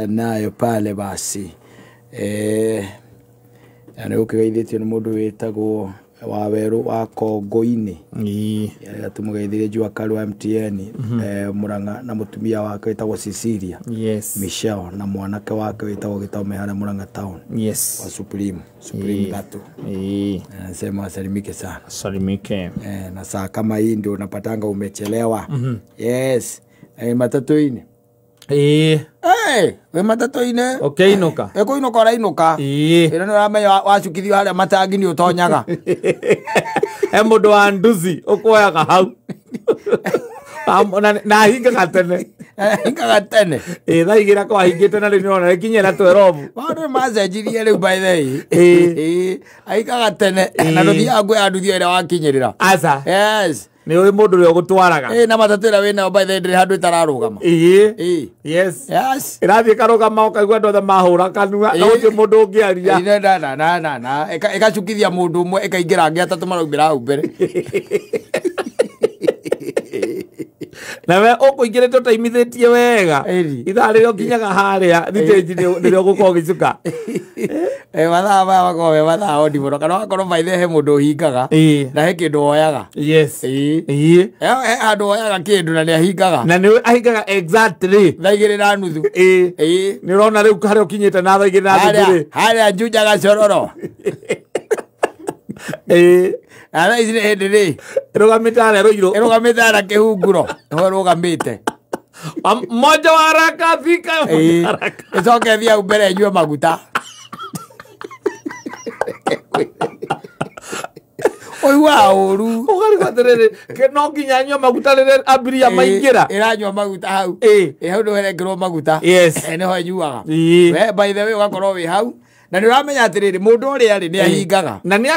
Nayo pale basi na nä å kä geithä tio nä må ndå wä tagwo Wawerũ wa Kongo-inĩ. Gatumugeithirie Jua Kali wa MTN Murang'a na mutumia wake wĩtagwo Cecilia. Michelle na mwanake wake wĩtagwo Gĩtaume harĩa Murang'a town. Wa Supreme Supreme Tatu. Anasema wasalimike sana. Salimike. Na saa kama hii ndio unapatanga umechelewa. Yes. Matatu-inĩ. Hey, we matatu-inĩ. Ũkĩinũka. Ĩkũinũka ũrainũka. Ĩno nĩ ũramenya wacukithio harĩa matangi nĩ ũtonyaga. He mũndũ wa nduthi ũkuoyaga hau. Na ahingaga tene. Ahingaga tene. Thaa igĩrĩ akorwo ahingĩte na rĩu nĩũrona rĩkinyĩra 12. Maũndũ nĩ macenjirie rĩu by the way. Ahingaga tene na ndũthiaga kuoya nduthi ĩrĩa wakinyĩrĩra. Aca. Yes. Nĩ ũĩ mũndũ ũrĩa ũgũtwaraga. Na matatũ ĩrĩa wĩnayo by the way ndĩrĩ handũ ĩtararũgama. Yes. Yes. Ĩrathiĩ ĩkarũgama ũkaigua andũ othe mahũra kanua na gũtirĩ mũndũ ũngĩaria. Na ĩgacukithia mũndũ ũmwe ĩkaingĩra angĩ atatũ maraumĩra hau mbere. Na we ũkũingĩrĩte ũtaimithĩtie wega. Ithaa rĩrĩa ũkinyaga harĩa thitĩnji nĩrĩo ũgũkorwo ũgĩcuka. Mathaa maya makoragwo me mathaa ondi mũno kana wakorwo by the way he mũndũ ũhingaga na he kĩndũ woyaga. Yes. He handũ woyaga kĩndũ na nĩ ahingaga. Na nĩ ahingaga exactly thaa igĩrĩ na nuthu. Nĩ ũrona rĩu harĩa ũkinyĩte na thaa igĩrĩ na nuthu rĩ. Harĩa Juja Gacororo. Na thaa ici nĩ hĩndĩ rĩ. Ĩrũgamĩte harĩa Rũirũ. Ĩrũgamĩte harĩa Kĩhunguro. Nĩho ĩrũgamĩte. Mmoja wa haraka fika. Ĩcoke ĩthiĩ hau mbere ĩnyue maguta. Ũiguaga ũru. Ũkarigwo atĩrĩrĩ, no nginya anyue maguta rĩrĩa abiria maingĩra. Ĩranyua maguta hau. Hau nĩho ĩrekĩrwo maguta. Nĩho ĩnyuaga. We by the way ũgakorwo wĩ hau. Na nĩ ũramenya atĩrĩrĩ mũndũ ũrĩa rĩ nĩ ahingaga. Na nĩ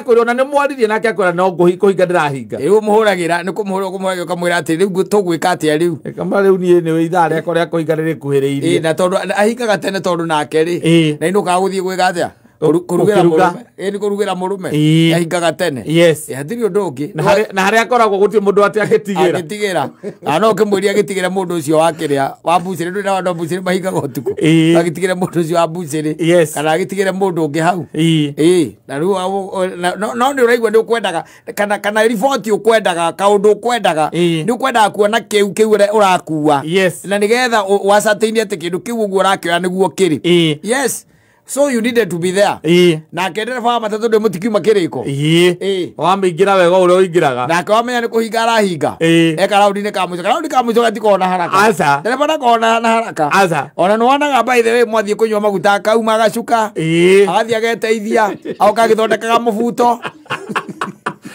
akwĩrwo na nĩ mwaririe nake akwĩra no kũhinga ndĩrahinga. Rĩu ũmũhũragĩra nĩ kũmũhũra ũkũmũhũragĩra ũkamwĩra atĩ rĩu tũgwĩka atĩa rĩu. Kama rĩu niĩ nĩ ithaa rĩakwa rĩa kũhinga rĩrĩkuhĩrĩirie. Na tondũ ahingaga tene tondũ nake rĩ na inũkaga gũthiĩ gwĩka atĩa? Kũrugĩra mũrũme. Nĩ kũrugĩra mũrũme. Ahingaga tene. Yes. Hatirĩ ũndũ ũngĩ. Na harĩa akoragwo gũtirĩ mũndũ atĩ agĩtigĩra. Agĩtigĩra. Na no ũkĩmwĩria agĩtigĩre mũndũ ũcio wa kĩrĩa wa mbucĩrĩ ndũrĩ na andũ a mbucĩrĩ mahingaga ũtukũ. Agĩtigĩre mũndũ ũcio wa mbucĩrĩ. Kana agĩtigĩre mũndũ ũngĩ hau. Na rĩu no nĩ ũraigua nĩ ũkwendaga kana riboti ũkwendaga kaũndũ ũkwendaga nĩ ũkwendaga kuona kĩu kĩu ũrakua. Na nĩgetha wacateini atĩ kĩndũ kĩu ũguo ũrakĩoya nĩguo kĩrĩ. Yes. So you needed to be there. Nake ndereba wa matatũ ndĩ mũtikiuma kĩrĩko. Wamĩingĩra wega ũrĩa ũingĩraga. Nake wamenya nĩ kũhinga arahinga. Eka raũndi-inĩ ka mũico. Karaũndi ka mũico gatikoragwo na haraka. Aca. Ndereba ndakoragwo na haraka. Aca. Ona nĩ wonaga by the way mwathiĩ kũnyua maguta akauma agacuka. Agathiĩ ageteithia. Agoka agĩthondekaga mũbuto.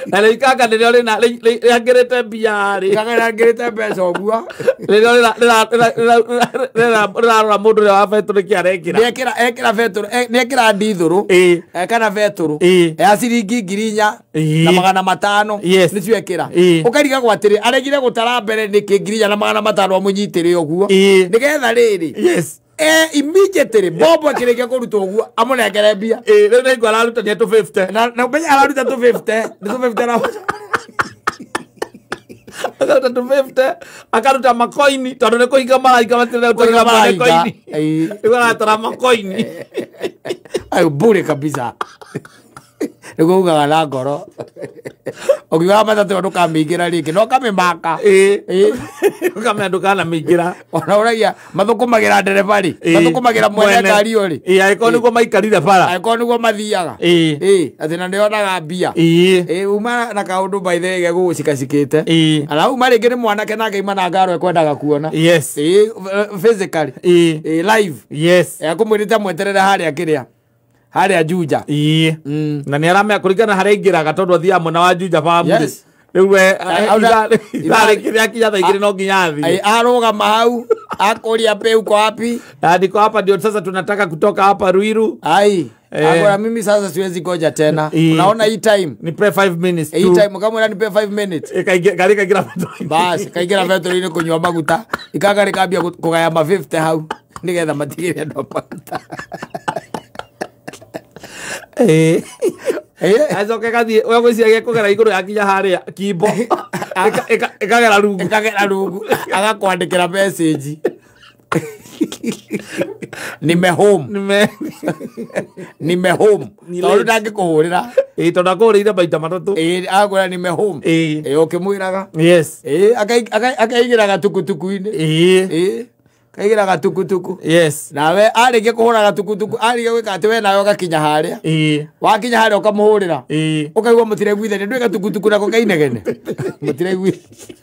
Na rĩu ikanga nĩrĩo rĩangĩrĩte mbia rĩ. Ikanga rĩangĩrĩte mbeca ũguo. Rĩrĩa rĩrarora mũndũ ũrĩa wa betũrũ kĩ arekĩra. Nĩekĩra betũrũ, nĩekĩra ndithũrũ kana betũrũ ya ciringi 4,500 nĩcio ekĩra. Ũkarigagwo atĩrĩ aregire gũtara mbere nĩkĩ 4,500 amũnyitĩre ũguo nĩgetha rĩrĩ. Yes. Immediately bobo akĩrĩkia kũrutwo ũguo amũnengere mbia. Rĩu nĩngũ ararutania 250. Na ũmenye araruta 250, nĩ 250 na akaruta 250, akaruta makoini tondũ nĩ kũhinga marahinga matirĩ makoini. Rĩu aratara makoini. Ayo bure kabisa. Nĩguo ugaga na ngoro. Ũkiugaga matatũ ĩyo ndũkamĩingĩra rĩngĩ no ũkamĩmaka. Ũkamenya ndũkanamĩingĩra. Ona ũragia mathũkũmagĩra ndereba rĩ, mathũkũmagĩra mwene ngari ĩyo rĩ. Angĩkorwo nĩguo maikarire bara. Angĩkorwo nĩguo mathiaga. Atĩ na nĩonaga mbia. Uma na kaũndũ by the way gegũgũcikacikĩte. Arauma rĩngĩ nĩ mwanake nake aima na ngaro ekwendaga kuona. Yes. Physically. Live. Yes. Akũmwĩrĩte amweterere harĩa kĩrĩa. Harĩa Juja. Na nĩ aramenya kũringana harĩa aingĩraga tondũ athiaga mwena wa Juja bambu. Yes. Rĩu we ithaa rĩngĩ rĩakinya thaa igĩrĩ no nginya athiĩ. Arũgama hau akũria pay uko wapi? Niko hapa ndio sasa tunataka kutoka hapa Ruiru. Ai. Agora mimi sasa siwezi goja tena. Unaona hii time. Nipe 5 minutes tu. Hii time kama unanipe 5 minutes. Gari kaingira petroli. Basi kaingira petroli ni kunywa maguta. Ikanga rikambia kugaya ma 50 hau nigetha matigire andũ a maguta. Acoke gathiĩ we gwĩciria kũgera igũrũ yakinya harĩa kimbo ĩkagera rungu agakwandĩkĩra message. Nime home. Nime home. Tondũ ndangĩkũhũrĩra. Ĩĩ tondũ akũhũrĩire maita matatũ. Ĩĩ akwĩra nime home. Ĩĩ ũkĩmwĩraga. Yes. Ĩĩ akaigĩra gatukutuku-inĩ. Ĩĩ. Kaigĩra gatukutuku. Yes. Nawe arĩkia kũhũra gatukutuku arĩkia gwĩka atĩ we nawe ũgakinya harĩa. Ĩĩ. Wakinya harĩa ũkamũhũrĩra. Ĩĩ. Ũkaigua mũtiraiguithania ndwĩ gatukutuku nako kainegene. Mũtiraiguithania.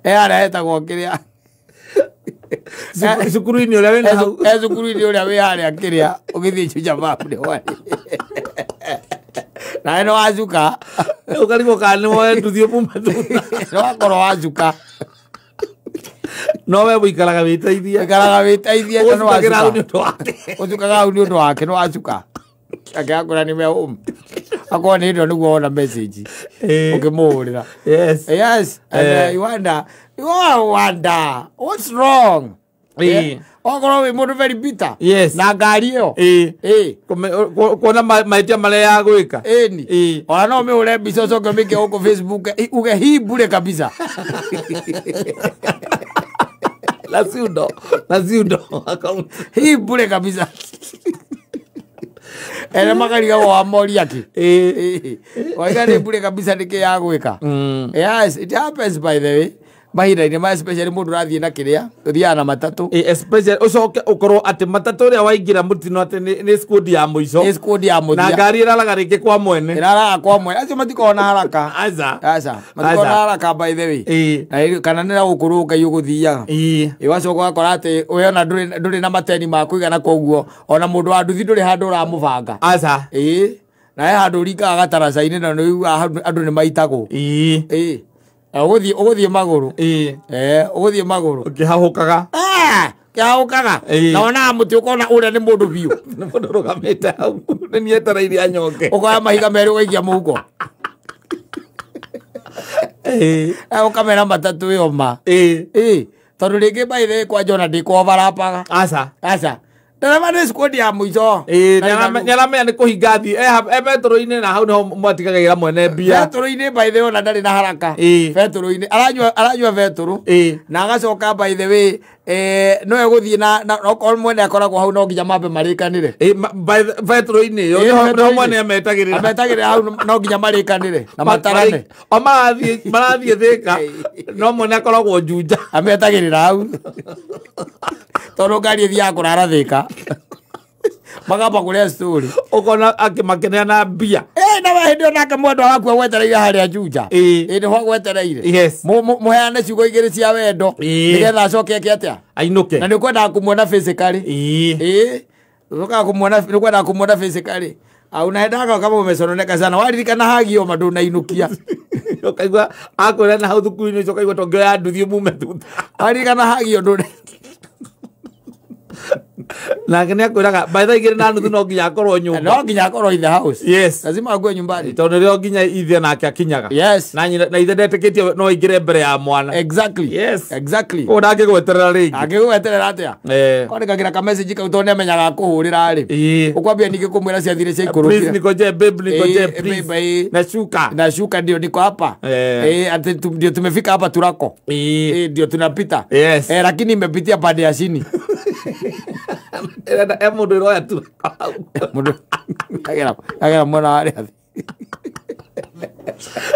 Harĩa hetagwo kĩrĩa. Cukuru-inĩ ũrĩa wĩna hau. Cukuru-inĩ ũrĩa wĩ harĩa kĩrĩa ũgĩthiĩ Juja Farm nĩ warĩ. Nawe nĩ wacuka. Ũkarigwo kana nĩ woe nduthi ũmume thutha. Nĩ wakorwo wacuka. No we wĩikaraga wĩteithie. Wĩikaraga wĩteithie na nĩ Ũcukagĩra hau wacuka. nĩ ũndũ wake. Ũcukaga hau nĩ ũndũ wake nĩ wacuka. Akĩakũra nĩ me home. Akorwo nĩ hĩndĩ ĩyo nĩguo wona message. Ũkĩmũhũrĩra. Yes. Yes. And you wonder, you all wonder, what's wrong? Okorwo wĩ mũndũ very bitter. Yes. Na ngari ĩyo. Ĩĩ. Kuona mahĩtia marĩa ya gwĩka. Ĩni. Ona no ũmĩhũre mbica ũcoke ũmĩke gũkũ Facebook uge hii bure kabisa. La siundo account. Hii bure kabisa. Ere makarigagwo wa mori aki. Waiga nĩ bure kabisa nĩkĩ ya gwĩka. Yes, it happens by the way. Mahinda-inĩ maya especially mũndũ ũrathiĩ na kĩrĩa ũthiaga na matatũ. Especially ũcoke ũkorwo atĩ matatũ ũrĩa waingĩra mũtino atĩ nĩ squad ya mũico. Nĩ squad ya mũthia. Na ngari ĩraraga rĩngĩ kwa mwene. Ĩraraga kwa mwene. Acio matikoragwo na haraka. Aca. Aca. Matikoragwo na haraka by the way. Na kana nĩ na gũkũ Ngai ũgũthiaga. Ũgacoka ũgakora atĩ we ona ndũrĩ na mateni ma kũigana koguo ona mũndũ wa nduthi ndũrĩ handũ ũramũbanga. Aca. Na he handũ ũringaga gataraca-inĩ na nĩ ũiguaga andũ nĩ maitagwo. Ũgũthiĩ magũrũ. Ũgũthiĩ magũrũ. Ũkĩhahũkaga. Kĩhahũkaga. Na wonaga mũtĩ ũkona ũrĩa nĩ mũndũ biũ. Nĩ mũndũ ũrũgamĩte hau. Nĩ niĩ etereire anyonge. Ũkoya mahiga merĩ ũgaikia mũhuko. Ũkamera matatũ ĩyo ma. Tondũ rĩngĩ by the way kwanja ona ndĩkũoverapaga. Aca. Aca. Ndereba nĩ squad ya mũico. Nĩaramenya nĩ kũhinga thiĩ. E betũrũ-inĩ na hau nĩho mwatigagĩra mwene mbia. Betũrũ-inĩ by the way ona ndarĩ na haraka. Betũrũ-inĩ aranyua betũrũ. Na agacoka by the way no egũthiĩ na okorwo mwene akoragwo hau no nginya mambe marĩkanĩre. Betũrũ-inĩ ĩyo nĩho mwene ametagĩrĩra. Ametagĩrĩra hau no nginya marĩkanĩre na matarane. O marathiĩ Thĩka no mwene akoragwo Juja. Ametagĩrĩra hau. Tondũ ngari ĩthiaga kũrara Thĩka. Makamba kũrĩa story. Ũkona akĩmakenera na mbia. Na we hĩndĩ ĩyo nake mwendwa waku agwetereire harĩa Juja. Nĩho agwetereire. Yes. Mũheane ciugo igĩrĩ cia wendo nĩgetha acoke eke atĩa? Ainũke. Na nĩ ũkwendaga kũmuona physically. Ũkaga kũmuona, nĩ ũkwendaga kũmuona physically. Unaendaga kama umesononeka sana. Waririkana hagio ma ndũnainukia. Ũkaigua akwĩra na hau thukuru-inĩ ũcio ũkaigua to ngĩoya nduthi ũmume thutha. Waririkana hagio ndũna Nake nĩ akwĩraga by thaa 2:30 no nginya akorwo nyũmba. No nginya akorwo in the house. Yes. Lazima ague nyumbani. Tondũ nĩrĩo nginya ithe nake akinyaga. Yes. Na nyina na ithe ndetĩkĩtie no aingĩre mbere ya mwana. Exactly. Yes. Exactly. Koguo ndangĩgweterera rĩngĩ. Angĩgweterera atĩa? Kwandĩkagĩra ka message kau tondũ nĩamenyaga kũhũrĩra rĩ. Ũkwambia ningĩ kũmwĩra ciathire ciaikũrũkire. Please nikoje babe, nikoje please. Nashuka. Nashuka ndio niko hapa. Ati ndio tumefika hapa turako. Ndio tunapita. Yes. Lakini imepitia pande ya chini. Mũndũ ĩroya tu. Mũndũ agera mwena wa harĩa.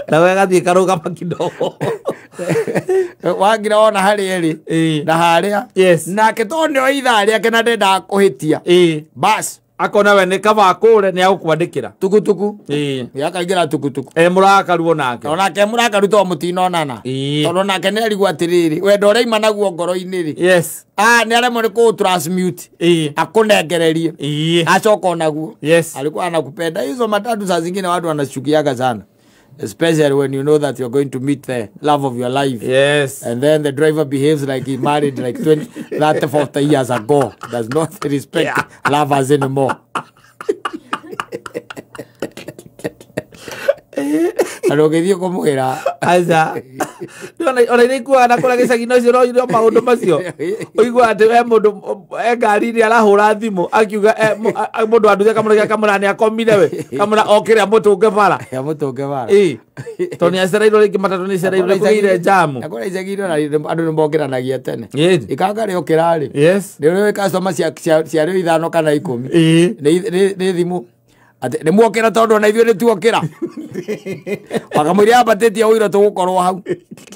Nawe agathiĩ karũgama kidogo. Wangira wona harĩa ĩrĩ na harĩa. Yes. Nake tondũ nĩoĩ ithaa rĩake na ndendaga kũhĩtia. Bas. Akona we nĩ kaba akũre nĩ agũkwandĩkĩra. Tukutuku. Akaingĩra tukutuku. Mũrakaru onake. Onake mũrakaru tondũ mũtinonana. Tondũ nake nĩ arigwo atĩrĩrĩ, wendo ũrĩa aima naguo ngoro-inĩ rĩ. Yes. Nĩ aremwo nĩ kũ transmute. Akũnengererie. Acoka onaguo. Yes. Alikuwa anakupenda. Hizo matatu saa zingine watu wanashukiaga sana. Especially when you know that you're going to meet the love of your life. Yes. And then the driver behaves like he married like 20, 30, 40 years ago. Does not respect lovers anymore. Andũ ũngĩthiĩ kũmwĩra. Aca. Ona iria ikuaga na kũrĩa gĩcagi-inĩ ũcio no maũndũ macio. Ũigua atĩ he mũndũ e ngari-inĩ arahũra thimũ akiuga mũndũ wa nduthi akamũregia akamũra nĩ akomire we kamũra okĩre amũtũnge bara. Amũtũnge bara. Ĩĩ. Tondũ nĩ acereirwo rĩngĩ matatũ nĩ acereirwo kũgĩire njamu. Na kũrĩa icagi-inĩ ona andũ nĩ mokĩranagia tene. Ĩĩ. Ikanga rĩokĩra rĩ. Yes. Nĩ ũrĩ customer ciarĩ 5 kana 10. Ĩĩ. Nĩ thimũ. Atĩ nĩ muokĩra tondũ ona ithuĩ nĩ tuokĩra. Wakamũira ambatĩtie ũira tũgũkorwo hau.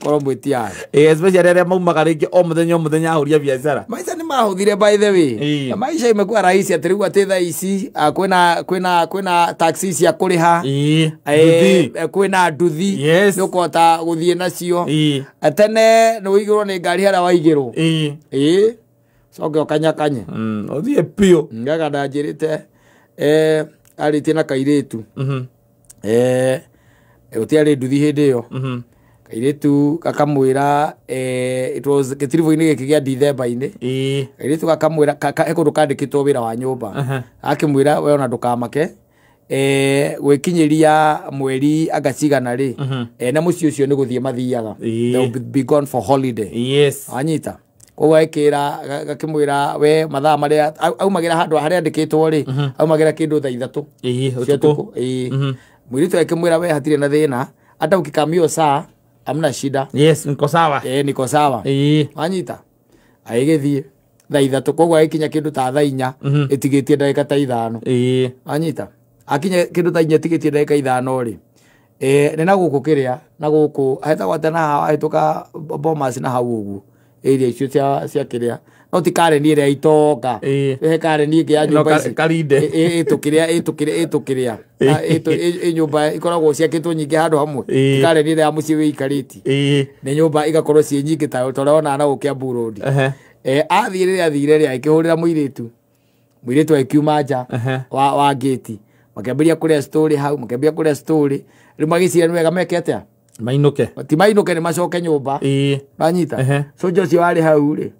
Korwo mwĩtia. Ĩĩ, especially arĩa maumaga rĩngĩ o mũthenya ahũria biacara. Maica nĩ mahũthire by the way. Ĩĩ. Maisha imekuwa rahisi atĩ rĩu atĩ thaa ici kwĩna taxi cia kũrĩha. Ĩĩ. Nduthi. Kwĩna nduthi. Yes. Nĩ ũkũhota gũthiĩ nacio. Ĩĩ. Tene nĩ ũigĩrwo nĩ ngari harĩa waigĩrwo. Ĩĩ. Ĩĩ. Coke ũkanyakanye. Ũthiĩ biũ. Ngaga ndanjĩrĩte arĩtie na kairĩtu. Gũtiarĩ nduthi hĩndĩ ĩyo. Kairĩtu gakamwĩra it was gĩtiribũ-inĩ gĩkĩ gĩa Dithemba-inĩ. Ĩĩ. Kairĩtu gakamwĩra he kũndũ kandĩkĩtwo wĩra wa nyũmba. Akĩmwĩra we ona ndũkamake. Gwĩkinyĩria mweri anga cigana rĩ. Na mũciĩ ũcio nĩ gũthiĩ mathiaga. They will be gone for holiday. Yes. Anyita. Koguo agĩkĩra gakĩmwĩra we mathaa marĩa aumagĩra handũ harĩa andĩkĩtwo rĩ aumagĩra kĩndũ thaa 3 Ĩĩ, ũtukũ. Ĩĩ. Mũirĩtu akĩmwĩra we hatirĩ na thĩna hata ukikamio saa hamna shida. Yes, niko sawa. Niko sawa. Ĩĩ. Wanyita. Agĩgĩthiĩ thaa 3 koguo agĩkinya kĩndũ ta thaa 4 ĩtigĩtie ndagĩka ta 5. Ĩĩ. Wanyita. Akinya kĩndũ thaa 4 ĩtigĩtie ndagĩka 5 rĩ. Nĩ na gũkũ kĩrĩa na gũkũ hetagwo atĩa na haha hahĩtũka Bomas na hau ũguo. Area icio cia kĩrĩa no ti Karen ĩrĩa itonga. He Karen ĩngĩ ya nyũmba ici. Karinde. Ĩtũkĩrĩa ĩtũkĩrĩa. Ĩ nyũmba ikoragwo ciakĩtwo nyingĩ handũ hamwe. Ti Karen ĩrĩa ya mũciĩ wĩikarĩtie. Nĩ nyũmba igakorwo ciĩ nyingĩ ta ũrĩa wona na gũkũ Kiambu Road. Athiĩ rĩrĩa athire rĩ akĩhũrĩra mũirĩtu. Mũirĩtu akiuma nja wa gate. Makĩambĩrĩria kũrĩa story hau, makĩambĩrĩria kũrĩa story. Rĩu magĩciria nĩ wega meke atĩa? Mainũke. Ti mainũke nĩ macoke nyũmba. Ĩĩ. Wanyita. Soja ũcio warĩ hau rĩ.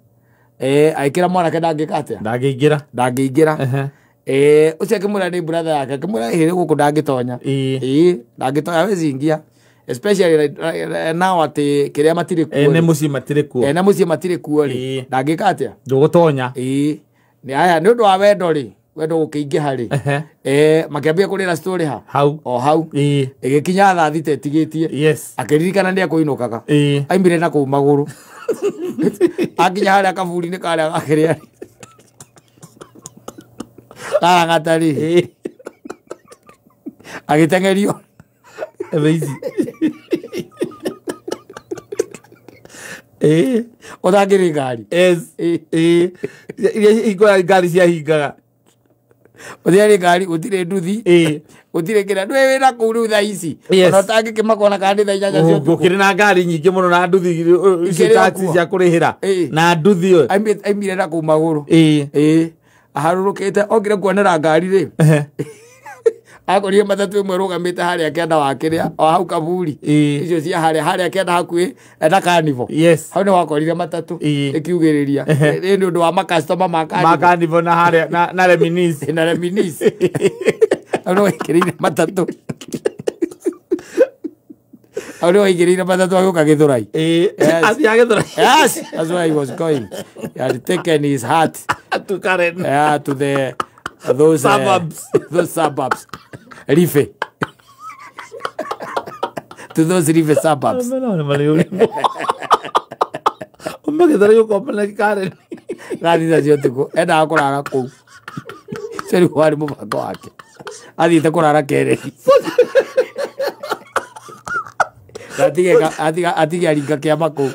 Agĩkĩra mwanake ndangĩka atĩa? Ndangĩingĩra. Ndangĩingĩra. Ũcio akĩmwĩra nĩ brother yake, akĩmwĩra ĩhĩ gũkũ ndangĩtonya. Ĩĩ. Ndangĩtonya hawezi ingia. Especially now atĩ kĩrĩa matirĩ kuo. Ene mũciĩ matirĩ kuo. Ene mũciĩ matirĩ kuo rĩ. Ndangĩka atĩa? Ndũgũtonya. Ĩĩ. Nĩ aya nĩ ũndũ wa wendo rĩ. Wendo gũkĩingĩha rĩ. Makĩambia kũrĩra story ha? Hau. O hau. Ĩĩ. Ĩgĩkinya thaa 6 ĩtigĩtie. Yes. Akĩririkana nĩ ekũinũkaga. Ĩĩ. Aimire na kũu magũrũ. Akinya harĩa kaburi-inĩ karĩa gakĩrĩa. Karang'ata rĩ. Ĩĩ. Agĩteng'erio. Amazing. Ĩĩ. Ũtangĩrĩ ngari. Yes. Ĩĩ. Iria hingo ngari ciahingaga. Gũtirĩ ngari, gũtirĩ nduthi. Ĩĩ. Gũtirĩ kĩrĩa. Ndũĩ wĩna kũu rĩu thaa ici. Yes. Ona ũtangĩkĩmaka ona kana nĩ thaa 8 cia ũtukũ. Gũkĩrĩ na ngari nyingĩ mũno na nduthi icio Ikĩrĩ o taxi kuo. cia kũrĩhĩra. Ĩĩ. Na nduthi ĩyo. Aimire na kũu magũrũ. Ĩĩ. Ĩĩ. Aharũrũkĩte okire kuonera ngari rĩ. Akorire matatũ ĩmwe ĩrũgamĩte harĩa kĩanda wa kĩrĩa o hau kaburi. Ĩĩ. Icio cia harĩa kĩanda hakuhĩ na Carnival. Yes. Hau nĩ wakorire matatũ Ĩĩ. ĩkiugĩrĩria. Nĩ ũndũ wa makastoma ma Carnival. Ma Carnival na harĩa na Reminisce. Na Reminisce. Hau nĩ waingĩrĩire matatũ. Hau nĩ waingĩrĩire matatũ agĩũka Gĩthũrai. Ĩĩ. Yes. Athiaga Gĩthũrai. Yes, that's where he was going. He had taken his hat. To Karen. Yeah, to the those suburbs. Those suburbs. Rife. To those Rife suburbs. Ũmagĩthũrai ũkomana Karen. Thaa 6 cia ũtukũ endaga kũrara kũu. Ũcio nĩguo warĩ mũbango wake. Athiĩte kũrara Kereni. Atige aringa kĩama kũu.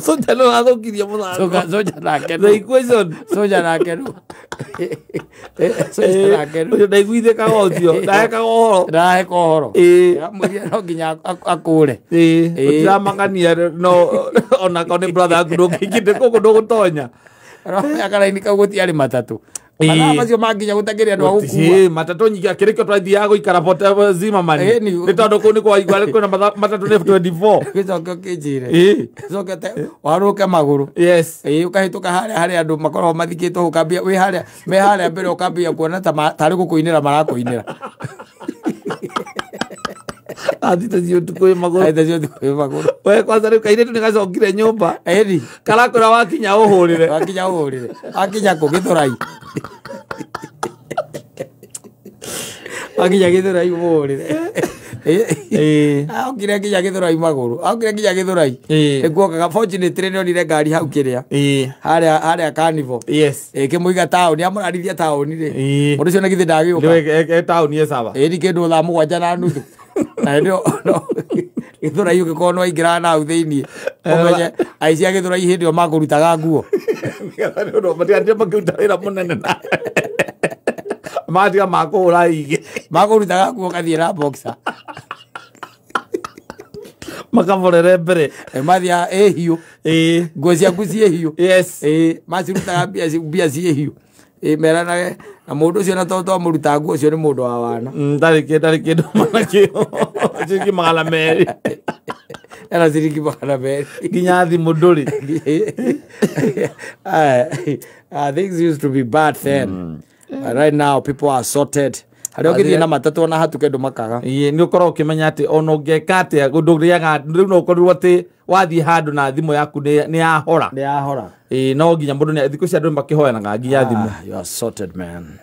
Soja no athũkirie mũthako. Soja nake The equation. Soja nake nũ. Soja nake nũ. Ũcio ndaiguithĩkaga ũcio. Ndahekaga ũhoro. Ndaheka ũhoro. Ĩĩ. Amwĩrire no nginya akũre. Ĩĩ. Ũtiramakania no onako nĩ brother yaku ndũngĩingĩte gũkũ ndũgũtonya. Akaraini kau gũtiarĩ matatũ. Mathaa macio manginya gũtakĩrĩ andũ a gũkua. Matatũ nyingĩ akĩrĩkio twathiaga gũikara Port Zimmerman. Nĩ tondũ kũu nĩ kwaigua kwĩna matatũ nĩ 24. Gĩcoke ũkĩnjĩre. Ĩĩ. Gĩcoke warũke magũrũ. Yes. Ĩĩ ũkahĩtũka harĩa harĩa andũ makoragwo mathikĩtwo ũkambia wĩ harĩa me harĩa mbere ũkambia kuona ta tarĩ gũkũinĩra marakũinĩra. Athite cio ũtukũ wĩ magũrũ. Athite cio ũtukũ wĩ magũrũ. We kwanza rĩu kairĩtu nĩ gacokire nyũmba. Ĩni. Karakwĩra wakinya ũhũrĩre. Wakinya ũhũrĩre. Wakinya kũ Gĩthũrai. Wakinya Gĩthũrai ũhũrĩre. Aokire nginya Gĩthũrai magũrũ. Aokire nginya Gĩthũrai. Nĩkuokaga fortunately nĩonire ngari hau kĩrĩa. Harĩa Carnival. Yes. Ĩkĩmũiga taũni, amũrarithia taũni rĩ. Mũndũ ũcio na githĩ ndagĩũka. Nĩ taũni ĩ sawa. Ĩni kĩndũ thaa 7:30. Na hĩndĩ ĩyo Gĩthũrai ũngĩkorwo nĩ waingĩraga na hau thĩiniĩ. Ũmenye aici a Gĩthũrai hĩndĩ ĩyo makũrutaga nguo. Matigatire makĩruta wĩra mũnene na matiga makũhũra igĩ. Makũrutaga nguo ũgathiĩ na boxer. Makaborere mbere. Mathiaga ĩ hiũ. Nguo ciaku ciĩ hiũ. Yes. Macirutaga mbia ciĩ hiũ. Meranage na mũndũ ũcio na tondũ twamũruta nguo ũcio nĩ mũndũ wa wana. Ndarĩ kĩndũ manakĩo. Ciringi 200. Era ciringi 200. Nginya thimũ ndũrĩ. Things used to be bad then. But right now people are sorted. Harĩa ũngĩthiĩ na matatũ ona hatuke ndũmakaga. Ĩĩ nĩ ũkoragwo ũkĩmenya atĩ ona ũngĩka atĩa ndũrĩaga rĩu no ũkorirwo atĩ wathiĩ handũ na thimũ yaku nĩ yahora. Nĩ yahora. Ĩĩ no nginya mũndũ nĩ thikũ ici andũ makĩhoyanaga nginya thimũ. You are sorted, man.